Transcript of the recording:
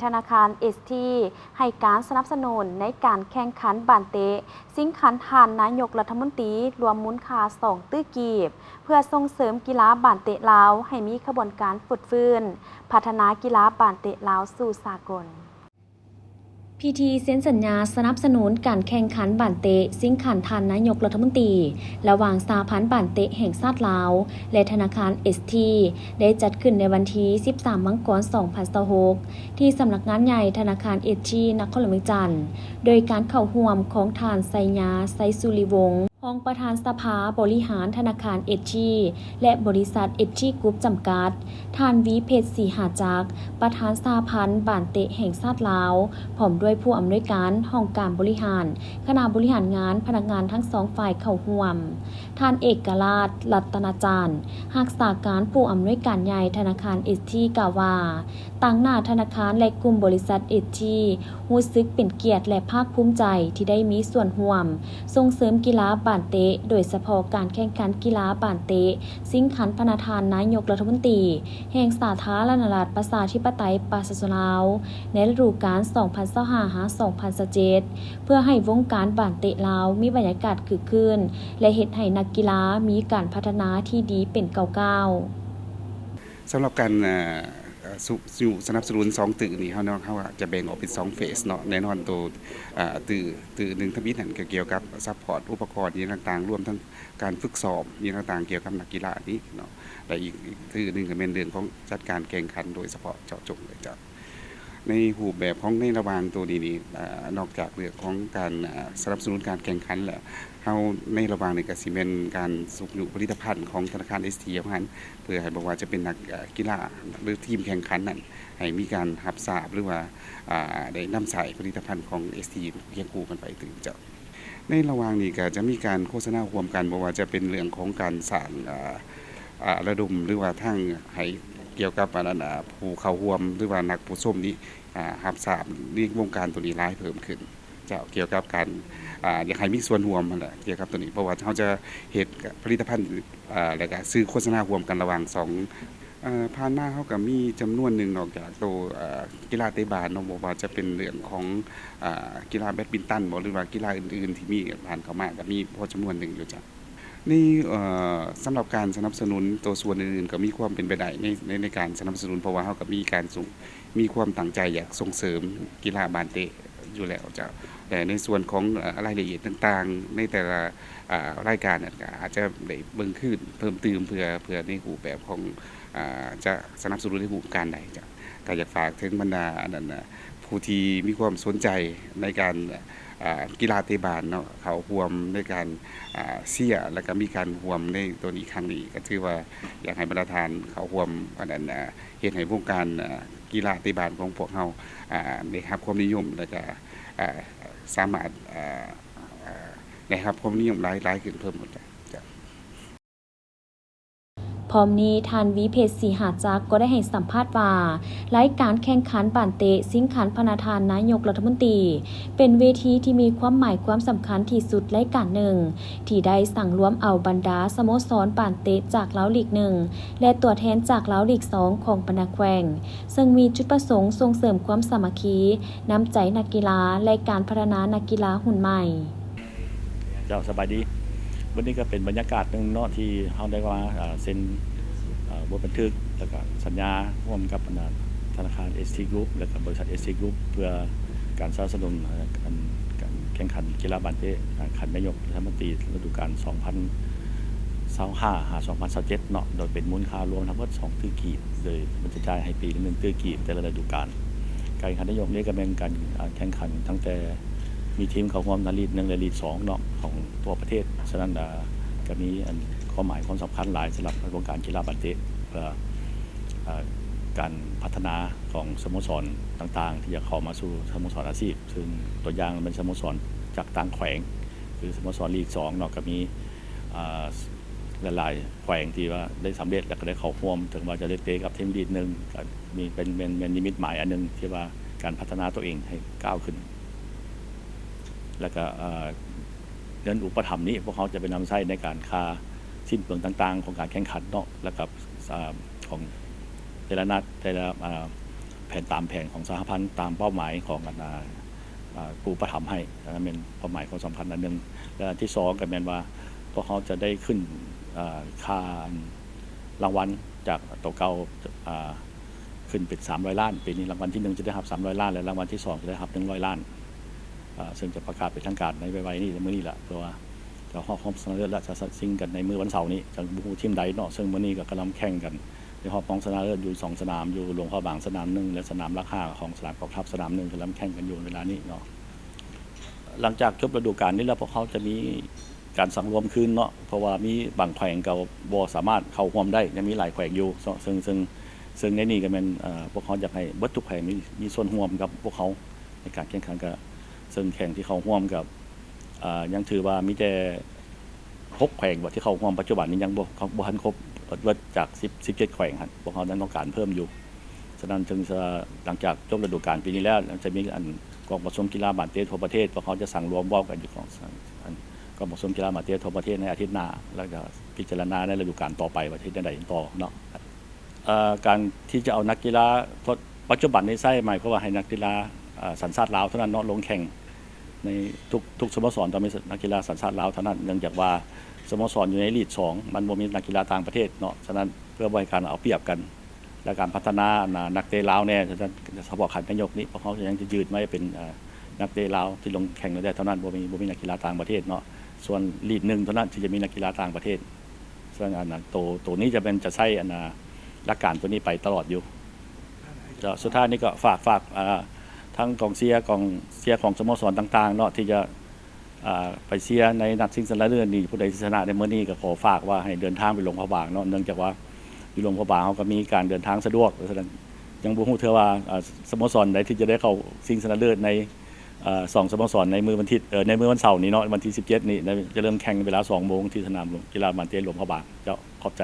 ທະນາຄານເອສທີ ໃຫ້ການສະໜັບສະໜູນໃນການແຂ່ງຂັນບານເຕະຊິງຂັນທ່ານນາຍົກລັດຖະມົນຕີ ລວມມູນຄ່າສອງຕື້ກີບ ເພື່ອສົ່ງເສີມກິລາບານເຕະລາວໃຫ້ມີຂະບວນການຟົດຟື້ນ ພັດທະນາກິລາບານເຕະລາວສູ່ສາກົນ. ພິທີເຊັນສັນຍາສະໜັບສະໜູນການແຂ່ງຂັນບານເຕະຊິງຂັນທ່ານນາຍົກລັດຖະມົນຕີ ລະຫວ່າງສະຫະພັນບານເຕະແຫ່ງຊາດລາວ ແລະ ທະນາຄານເອສທີ ໄດ້ຈັດຂຶ້ນໃນວັນທີສິບສາມ ມັງກອນ ສອງພັນຊາວຫົກ ທີ່ສຳນັກງານໃຫຍ່ທະນາຄານເອສທີ ນະຄອນຫຼວງວຽງຈັນ ໂດຍການເຂົ້າຮ່ວມຂອງທ່ານ ໄຊຍາ ໄຊສຸລິວົງ ຮອງປະທານສະພາບໍລິຫານທະນາຄານເອສທີ ແລະ ບໍລິສັດເອສທີກຣຸບຈຳກັດ, ທ່ານ ວີເພັດ ສີຫາຈັກ ປະທານສະຫະພັນບານເຕະແຫ່ງຊາດລາວ, ພ້ອມດ້ວຍຜູ້ອຳນວຍການຫ້ອງການບໍລິຫານ, ຄະນະບໍລິຫານງານ, ພະນັກງານທັງສອງຝ່າຍເຂົ້າຮ່ວມ. ທ່ານ ເອກະລາດ ລັດຕະນະຈານ ຮັກສາການຜູ້ອຳນວຍການໃຫຍ່ທະນາຄານເອສທີ ກ່າວວ່າ, ຕາງໜ້າທະນາຄານ ແລະ ກຸ່ມບໍລິສັດເອສທີ ຮູ້ສຶກເປັນກຽດ ແລະ ພາກພູມໃຈທີ່ໄດ້ມີສ່ວນຮ່ວມສົ່ງເສີມກິລາບານເຕະ, ໂດຍສະເພາະການແຂ່ງຂັນກິລາບານເຕະຊິງຂັນພະນະທ່ານນາຍົກລັດຖະມົນຕີແຫ່ງສາທາລະນະລັດປະຊາທິປະໄຕປະຊາຊົນລາວ ໃນລະດູການສອງພັນຊາວຫ້າ ຫາ ສອງພັນຊາວເຈັດ ເພື່ອໃຫ້ວົງການບານເຕະລາວມີບັນຍາກາດຄຶກຄື້ນ ແລະ ເຮັດໃຫ້ນັກກິລາມີການພັດທະນາທີ່ດີເປັນກ້າວໆ. ສຳລັບການ ເອີ ເອີ ຊຸ ສະໜັບສະໜູນສອງຕື້ນີ້ ເຮົາເນາະ ເຮົາອາດຈະແບ່ງອອກເປັນສອງເຟສເນາະ. ແນ່ນອນໂຕ ເອີ ຕື້ ຕື້ໜຶ່ງທຳອິດຫັ້ນ ກໍກ່ຽວກັບຊັບພອດອຸປະກອນອີ່ຫຍັງຕ່າງໆ ລວມທັງການຝຶກຊ້ອມອີ່ຫຍັງຕ່າງໆ ກ່ຽວກັບນັກກິລານີ້ເນາະ ແລະ ອີກ ອີກຕື້ໜຶ່ງກໍແມ່ນເລື່ອງຂອງຈັດການແຂ່ງຂັນໂດຍສະເພາະເຈາະຈົງເລີຍເຈົ້າ. ໃນຮູບແບບຂອງໃນລະຫວ່າງໂຕນີ້ນີ້ ເອີ ນອກຈາກເລື່ອງຂອງການ ເອີ ສະໜັບສະໜູນການແຂ່ງຂັນແລ້ວ ເຮົາໃນລະຫວ່າງນີ້ກໍຊິແມ່ນການຊຸກຍູ້ຜະລິດຕະພັນຂອງທະນາຄານເອສທີ ເຮົາຫັ້ນ ເພື່ອໃຫ້ບໍ່ວ່າຈະເປັນນັກ ເອີ ກິລາ ຫຼື ທີມແຂ່ງຂັນນັ້ນ ໃຫ້ມີການຮັບຊາບ ຫຼືວ່າ ອາ ໄດ້ນຳໃຊ້ຜະລິດຕະພັນຂອງເອສທີຄຽງຄູ່ກັນໄປຕື່ມເຈົ້າ. ໃນລະຫວ່າງນີ້ກໍຈະມີການໂຄສະນາຮ່ວມກັນ ບໍ່ວ່າຈະເປັນເລື່ອງຂອງການສ້າງ ອາ ອາ ລະດົມ ຫຼືວ່າທາງໃຫ້ກ່ຽວກັບອັນນັ້ນ ອາ ຜູ້ເຂົ້າຮ່ວມ ຫຼືວ່ານັກຜູ້ຊົມນີ້ ອາ ຮັບຊາບໃນວົງການໂຕນີ້ຫຼາຍເພີ່ມຂຶ້ນ ເຈົ້າ ກ່ຽວກັບການ ອາ ຢາກໃຫ້ມີສ່ວນຮ່ວມຫັ້ນແຫຼະ ກ່ຽວກັບໂຕນີ້ ເພາະວ່າເຮົາຈະເຮັດຜະລິດຕະພັນ ອາ ແລ້ວກະສື່ໂຄສະນາຮ່ວມກັນລະຫວ່າງສອງ ເອີ ຜ່ານມາເຮົາກໍມີຈຳນວນໜຶ່ງ ນອກຈາກໂຕ ເອີ ກິລາເຕະບານເນາະ ບໍ່ວ່າຈະເປັນເລື່ອງຂອງ ເອີ ກິລາແບດມິນຕັນບໍ ຫຼືວ່າກິລາອື່ນໆ ທີ່ມີຜ່ານເຂົ້າມາ ກໍມີພໍຈຳນວນໜຶ່ງຢູ່ເຈົ້າ. ໃນ ເອີ ສຳລັບການສະໜັບສະໜູນໂຕສ່ວນອື່ນໆ ກໍມີຄວາມເປັນໄປໄດ້ໃນ ໃນ ໃນການສະໜັບສະໜູນ ເພາະວ່າເຮົາກໍມີການສົ່ງ ມີຄວາມຕັ້ງໃຈຢາກສົ່ງເສີມກິລາບານເຕະຢູ່ແລ້ວເຈົ້າ. ແລະ ໃນສ່ວນຂອງ ເອີ ລາຍລະອຽດຕ່າງໆ ໃນແຕ່ລະ ອາ ລາຍການນັ້ນ ກໍອາດຈະໄດ້ເບິ່ງຄືນເພີ່ມຕື່ມ ເພື່ອ ເພື່ອໃນຮູບແບບຂອງ ອາ ຈະສະໜັບສະໜູນໃນຮູບການໃດເຈົ້າ. ກໍຢາກຝາກເຖິງບັນດາອັນນັ້ນນະ ຜູ້ທີ່ມີຄວາມສົນໃຈໃນການ ອາ ກິລາເຕະບານເນາະ ເຂົ້າຮ່ວມໃນການ ອາ ເຊຍ ແລ້ວກໍມີການຮ່ວມໃນໂຕນີ້ຄັ້ງນີ້ ກໍຖືວ່າຢາກໃຫ້ບັນດາທ່ານເຂົ້າຮ່ວມອັນນັ້ນ ອາ ເຮັດໃຫ້ວົງການ ອາ ກິລາເຕະບານຂອງພວກເຮົາ ອາ ໄດ້ຮັບຄວາມນິຍົມ ແລ້ວກໍ ອາ ສາມາດ ອາ ອາ ໄດ້ຮັບຄວາມນິຍົມຫຼາຍ ຫຼາຍຂຶ້ນເພີ່ມເຈົ້າ. ພ້ອມນີ້ ທ່ານ ວີເພັດ ສີຫາຈັກ ກໍໄດ້ໃຫ້ສຳພາດວ່າ ລາຍການແຂ່ງຂັນບານເຕະຊິງຂັນພະນະທ່ານນາຍົກລັດຖະມົນຕີ ເປັນເວທີທີ່ມີຄວາມໝາຍຄວາມສຳຄັນທີ່ສຸດລາຍການໜຶ່ງ ທີ່ໄດ້ສັງລວມເອົາບັນດາສະໂມສອນບານເຕະຈາກລາວລີກໜຶ່ງ ແລະ ຕົວແທນຈາກລາວລີກສອງຂອງບັນດາແຂວງ ເຊິ່ງມີຈຸດປະສົງສົ່ງເສີມຄວາມສາມັກຄີ, ນ້ຳໃຈນັກກິລາ ແລະ ການພັດທະນານັກກິລາຮຸ່ນໃໝ່. ເຈົ້າ ສະບາຍດີ. ມື້ນີ້ກໍເປັນບັນຍາກາດໜຶ່ງເນາະ ທີ່ເຮົາໄດ້ມາ ເອີ ເຊັນ ເອີ ບົດບັນທຶກ ແລ້ວກໍສັນຍາຮ່ວມກັບ ອັນ ທະນາຄານເອສທີກຣຸບ ແລ້ວກໍບໍລິສັດເອສທີກຣຸບ ເພື່ອການສະໜັບສະໜູນ ເອີ ອັນ ການແຂ່ງຂັນກິລາບານເຕະ ອາ ຂັ້ນນາຍົກລັດຖະມົນຕີລະດູການສອງພັນຊາວຫ້າ ຫາ ສອງພັນຊາວເຈັດເນາະ ໂດຍເປັນມູນຄ່າລວມທັງໝົດສອງຕື້ກີບ ໂດຍມັນຈະຈ່າຍໃຫ້ປີລະໜຶ່ງຕື້ກີບແຕ່ລະລະດູການ. ການແຂ່ງຂັນນາຍົກນີ້ກໍແມ່ນການ ອາ ແຂ່ງຂັນຕັ້ງແຕ່ມີທີມເຂົ້າຮ່ວມໃນລີກໜຶ່ງ ແລະ ລີກສອງເນາະ ຂອງທົ່ວປະເທດ. ສະນັ້ນ ອາ ກໍມີ ອັນ ຄວາມໝາຍຄວາມສຳຄັນຫຼາຍສຳລັບໃນວົງການກິລາບານເຕະ ເພື່ອ ອາ ການພັດທະນາຂອງສະໂມສອນຕ່າງໆ ທີ່ຈະເຂົ້າມາສູ່ສະໂມສອນອາຊີບ ເຊິ່ງຕົວຢ່າງແມ່ນສະໂມສອນຈາກຕ່າງແຂວງ ຄືສະໂມສອນລີກສອງເນາະ ກໍມີ ອາ ຫຼາຍໆແຂວງທີ່ວ່າໄດ້ສຳເລັດ ແລ້ວກໍໄດ້ເຂົ້າຮ່ວມ ເຖິງວ່າຈະໄດ້ເຕະກັບທີມລີກໜຶ່ງ ກໍມີເປັນ ແມ່ນ ແມ່ນນິມິດໝາຍອັນໜຶ່ງ ທີ່ວ່າການພັດທະນາຕົວເອງໃຫ້ກ້າວຂຶ້ນ. ແລ້ວກໍ ເອີ ເງິນອຸປະຖຳນີ້ ພວກເຮົາຈະໄປນຳໃຊ້ໃນການຄ່າສິ້ນເປືອງຕ່າງໆຂອງການແຂ່ງຂັນເນາະ ແລ້ວກໍ ອາ ຂອງແຕ່ລະນັດ ແຕ່ລະ ອາ ແຜນ ຕາມແຜນຂອງສະຫະພັນ ຕາມເປົ້າໝາຍຂອງອັນ ອາ ອາ ຜູ້ອຸປະຖຳໃຫ້ ອັນນັ້ນແມ່ນເປົ້າໝາຍຂອງສຳຄັນອັນໜຶ່ງ ແລະ ອັນທີສອງກໍແມ່ນວ່າ ພວກເຮົາຈະໄດ້ຂຶ້ນ ອາ ຄ່າລາງວັນຈາກໂຕເກົ່າ ອາ ຂຶ້ນເປັນສາມຮ້ອຍລ້ານ ປີນີ້ລາງວັນທີໜຶ່ງຈະໄດ້ຮັບສາມຮ້ອຍລ້ານ ແລະ ລາງວັນທີສອງຈະໄດ້ຮັບໜຶ່ງຮ້ອຍລ້ານ ອາ ເຊິ່ງຈະປະກາດເປັນທາງການໃນໄວໆນີ້ ມື້ນີ້ລະ ເພື່ອວ່າຈະຮອບຮອງຊະນະເລີດ ແລະ ຈະຊິງກັນໃນມື້ວັນເສົານີ້ ຈະບໍ່ຮູ້ທີມໃດເນາະ ເຊິ່ງມື້ນີ້ກໍກຳລັງແຂ່ງກັນ ໄດ້ຮອບຮອງຊະນະເລີດຢູ່ສອງສະໜາມ ຢູ່ຫຼວງພະບາງສະໜາມໜຶ່ງ ແລະ ສະໜາມຫຼັກຫ້າຂອງສະໜາມກອງທັບສະໜາມໜຶ່ງ ກຳລັງແຂ່ງກັນຢູ່ເວລານີ້ເນາະ. ຫຼັງຈາກຈົບລະດູການນີ້ແລ້ວ ພວກເຮົາຈະມີການສັງລວມຄືນເນາະ ເພາະວ່າມີບາງແຂວງກໍບໍ່ສາມາດເຂົ້າຮ່ວມໄດ້ ຍັງມີຫຼາຍແຂວງຢູ່ ເຊິ່ງ ເຊິ່ງ ເຊິ່ງໃນນີ້ກໍແມ່ນ ເອີ ພວກເຮົາຢາກໃຫ້ເບິດທຸກແຂວງມີ ມີສ່ວນຮ່ວມກັບພວກເຮົາໃນການແຂ່ງຂັນ ກໍ ເຊິ່ງແຂວງທີ່ເຂົ້າຮ່ວມກໍ ເອີ ຍັງຖືວ່າມີແຕ່ຫົກແຂວງບໍ່ ທີ່ເຂົ້າຮ່ວມປັດຈຸບັນນີ້ ຍັງບໍ່ ບໍ່ທັນຄົບເບິດຈາກສິບ ສິບເຈັດແຂວງຫັ້ນ ພວກເຮົາຍັງຕ້ອງການເພີ່ມຢູ່. ສະນັ້ນ ເຖິງຈະ ຫຼັງຈາກຈົບລະດູການປີນີ້ແລ້ວ ຈະມີອັນກອງປະຊຸມກິລາບານເຕະທົ່ວປະເທດ ພວກເຮົາຈະສັງລວມເວົ້າກັນຢູ່ຂອງອັນກອງປະຊຸມກິລາບານເຕະທົ່ວປະເທດໃນອາທິດໜ້າ ແລ້ວກໍພິຈາລະນາໃນລະດູການຕໍ່ໄປວ່າຈະເຮັດແນວໃດຕໍ່ເນາະ. ເອີ ການທີ່ຈະເອົານັກກິລາ ປັດຈຸບັນນີ້ໃຊ້ໝາຍຄວາມວ່າໃຫ້ນັກກິລາ ເອີ ສັນຊາດລາວເທົ່ານັ້ນເນາະ ລົງແຂ່ງໃນທຸກ ທຸກສະໂມສອນຕ້ອງມີນັກກິລາສັນຊາດລາວເທົ່ານັ້ນ ເນື່ອງຈາກວ່າສະໂມສອນຢູ່ໃນລີກສອງ ມັນບໍ່ມີນັກກິລາຕ່າງປະເທດເນາະ. ສະນັ້ນ ເພື່ອບໍ່ໃຫ້ການເອົາປຽບກັນ ແລະ ການພັດທະນາ ນະ ນັກເຕະລາວແດ່ ສະເພາະຂັ້ນແມ່ຍົກນີ້ ພວກເຮົາຍັງຈະຢືນໄວ້ເປັນ ເອີ ນັກເຕະລາວທີ່ລົງແຂ່ງໄດ້ເທົ່ານັ້ນ ບໍ່ມີ ບໍ່ມີນັກກິລາຕ່າງປະເທດເນາະ. ສ່ວນລີກໜຶ່ງເທົ່ານັ້ນທີ່ຈະມີນັກກິລາຕ່າງປະເທດ. ເຊິ່ງອັນ ໂຕ ໂຕນີ້ຈະແມ່ນຈະໃຊ້ອັນ ຫຼັກການໂຕນີ້ໄປຕະຫຼອດຢູ່. ແລ້ວສຸດທ້າຍນີ້ກໍຝາກ ຝາກ ເອີ ທັງກອງເຊຍ ກອງເຊຍຂອງສະໂມສອນຕ່າງໆເນາະ ທີ່ຈະ ອ່າ ໄປເຊຍໃນນັດຊິງຊະນະເລີດນີ້ ຜູ້ໃດທີ່ຊະນະໃນມື້ນີ້ ກໍຂໍຝາກວ່າໃຫ້ເດີນທາງໄປຫຼວງພະບາງເນາະ ເນື່ອງຈາກວ່າຢູ່ຫຼວງພະບາງເຮົາກໍມີການເດີນທາງສະດວກ. ສະນັ້ນ ຍັງບໍ່ຮູ້ເທື່ອວ່າ ອ່າ ສະໂມສອນໃດທີ່ຈະໄດ້ເຂົ້າຊິງຊະນະເລີດໃນ ອ່າ ສອງສະໂມສອນໃນມື້ວັນທິດ ເອີ ໃນມື້ວັນເສົານີ້ເນາະ ວັນທີສິບເຈັດນີ້ ຈະເລີ່ມແຂ່ງເວລາສອງໂມງທີ່ສະໜາມກິລາບານເຕະຫຼວງພະບາງ. ເຈົ້າ ຂອບໃຈ.